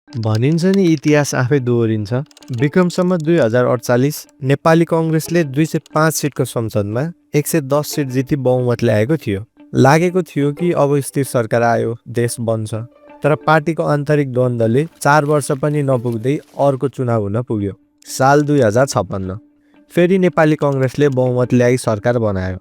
भनिन्छ नि इतिहास आफै दोहोरिन्छ। विक्रमसम्म 2048 नेपाली कङ्ग्रेसले 205 सिटको संसदमा 110 सिट जिती बहुमत ल्याएको थियो। लागेको थियो कि अब स्थिर सरकार आयो, देश बन्छ। तर पार्टीको आन्तरिक द्वन्द्वले 4 वर्ष पनि नपुग्दै अर्को चुनाव हुन पुग्यो। साल 2056 फेरि नेपाली कङ्ग्रेसले बहुमत ल्याई सरकार बनायो।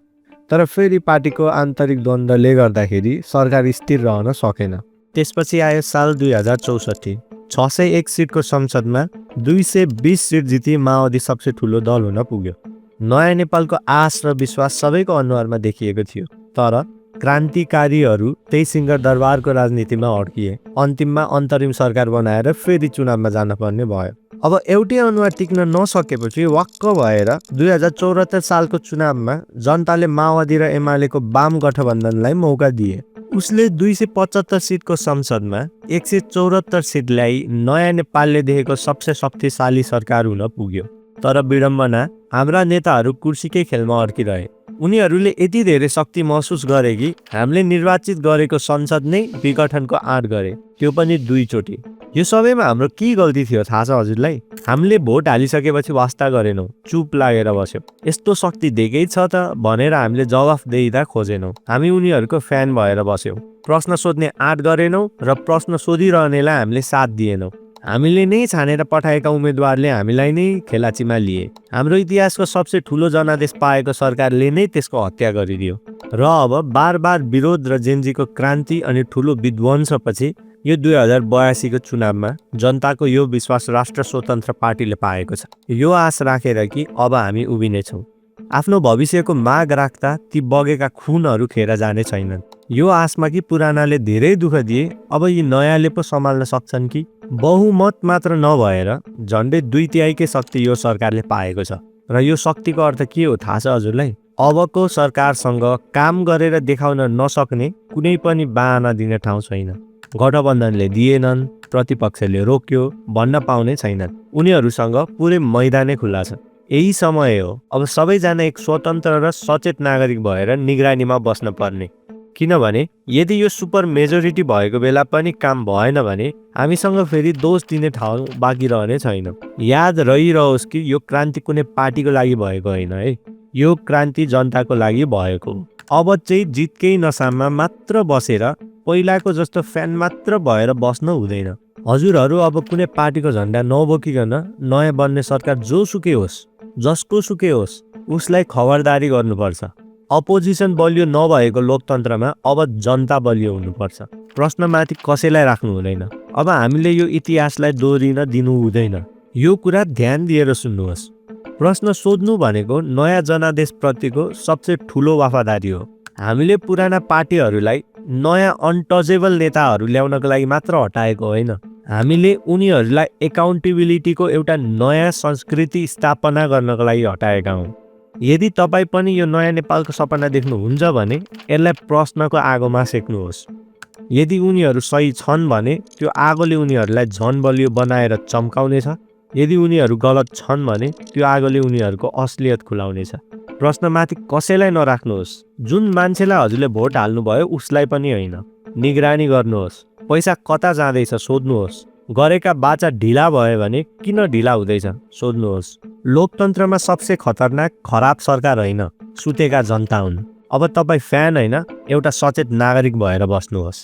तर फेरि पार्टीको आन्तरिक द्वन्द्वले गर्दाखेरि सरकार स्थिर रहन सकेन। त्यसपछि आयो साल 2064 601 सिटको संसदमा 220 सिट जिती माओवादी सबसे ठुलो दल हुन पुग्यो। नयाँ नेपालको आश र विश्वास सबैको अनुहारमा देखिएको थियो। तर क्रान्तिकारीहरू त्यही सिंहदरबारको राजनीतिमा अड्किए। अन्तिममा अन्तरिम सरकार बनाएर फेरि चुनावमा जान पर्ने भयो। अब एउटै अनुहार टिक्न नसकेपछि वाक्क भएर 2074 सालको चुनावमा जनताले माओवादी र एमालेको वाम गठबन्धनलाई मौका दिए। उसले 275 सिटको संसदमा 174 सिट ल्याई नयाँ नेपालले देखेको सबसे शक्तिशाली सरकार हुन पुग्यो। तर विडम्बना, हाम्रा नेताहरू कुर्सीकै खेलमा अड्किरहे। उनीहरूले यति धेरै शक्ति महसुस गरे कि हामीले निर्वाचित गरेको संसद नै विघटनको आँट गरे, त्यो पनि 2 चोटि। यो सबैमा हाम्रो के गल्ती थियो थाहा छ हजुरलाई? हामीले भोट हालिसकेपछि वास्ता गरेनौँ, चुप लागेर बस्यौँ। यस्तो शक्ति दिएकै छ त भनेर हामीले जवाफदेहिता खोजेनौँ। हामी उनीहरूको फ्यान भएर बस्यौँ। प्रश्न सोध्ने आँट गरेनौँ र प्रश्न सोधिरहनेलाई हामीले साथ दिएनौँ। हामीले नै छानेर पठाएका उम्मेदवारले हामीलाई नै खेलाचीमा लिए। हाम्रो इतिहासको सबसे ठुलो जनादेश पाएको सरकारले नै त्यसको हत्या गरिदियो। र अब बार विरोध र जेन्जीको क्रान्ति अनि ठुलो विध्वंसपछि यो 2082 को चुनावमा जनताको यो विश्वास राष्ट्र स्वतन्त्र पार्टीले पाएको छ। यो आश राखेर कि अब हामी उभिनेछौँ। आफ्नो भविष्यको माग राख्दा ती बगेका खुनहरू खेर जाने छैनन्। यो आशमा कि पुरानाले धेरै दुःख दिए, अब यी नयाँले पो सम्हाल्न सक्छन् कि? बहुमत मात्र नभएर झन्डै 2/3 शक्ति यो सरकारले पाएको छ। र यो शक्तिको अर्थ के हो थाहा छ हजुरलाई? अबको सरकारसँग काम गरेर देखाउन नसक्ने कुनै पनि बहाना दिने ठाउँ छैन। गठबन्धनले दिएनन्, प्रतिपक्षले रोक्यो भन्न पाउने छैनन्। उनीहरूसँग पुरै मैदानै खुल्ला छ। यही समय हो अब सबैजना एक स्वतन्त्र र सचेत नागरिक भएर निगरानीमा बस्न पर्ने। किनभने यदि यो सुपर मेजोरिटी भएको बेला पनि काम भएन भने हामीसँग फेरि दोष दिने ठाउँ बाँकी रहने छैन। याद रहिरहोस् कि यो क्रान्ति कुनै पार्टीको लागि भएको होइन है, यो क्रान्ति जनताको लागि भएको हो। अब चाहिँ जितकै नसामा मात्र बसेर पहिलाको जस्तो फ्यान मात्र भएर बस्न हुँदैन। हजुरहरू अब कुनै पार्टीको झन्डा नबोकिकन नयाँ बन्ने सरकार जोसुकै होस्, जसको सुकै होस्, उसलाई खबरदारी गर्नुपर्छ। अपोजिसन बलियो नभएको लोकतन्त्रमा अब जनता बलियो हुनुपर्छ। प्रश्नमाथि कसैलाई राख्नु हुँदैन। अब हामीले यो इतिहासलाई दोहोरिन दिनु हुँदैन। यो कुरा ध्यान दिएर सुन्नुहोस्। प्रश्न सोध्नु भनेको नयाँ जनादेशप्रतिको सबसे ठुलो वफादारी हो। हामीले पुराना पार्टीहरूलाई नयाँ अनटचेबल नेताहरू ल्याउनको लागि मात्र हटाएको होइन। हामीले उनीहरूलाई एकाउन्टेबिलिटीको एउटा नयाँ संस्कृति स्थापना गर्नको लागि हटाएका हौँ। यदि तपाईँ पनि यो नयाँ नेपालको सपना देख्नुहुन्छ भने यसलाई प्रश्नको आगोमा सेक्नुहोस्। यदि उनीहरू सही छन् भने त्यो आगोले उनीहरूलाई झन बलियो बनाएर चम्काउनेछ। यदि उनीहरू गलत छन् भने त्यो आगोले उनीहरूको असलियत खुलाउनेछ। प्रश्नमाथि कसैलाई नराख्नुहोस्। जुन मान्छेलाई हजुरले भोट हाल्नुभयो उसलाई पनि होइन। निगरानी गर्नुहोस्। पैसा कता जाँदैछ सोध्नुहोस्। गरेका बाचा ढिला भयो भने किन ढिला हुँदैछ सोध्नुहोस्। लोकतन्त्रमा सबसे खतरनाक खराब सरकार होइन, सुतेका जनता हुन्। अब तपाईँ फ्यान होइन, एउटा सचेत नागरिक भएर बस्नुहोस्।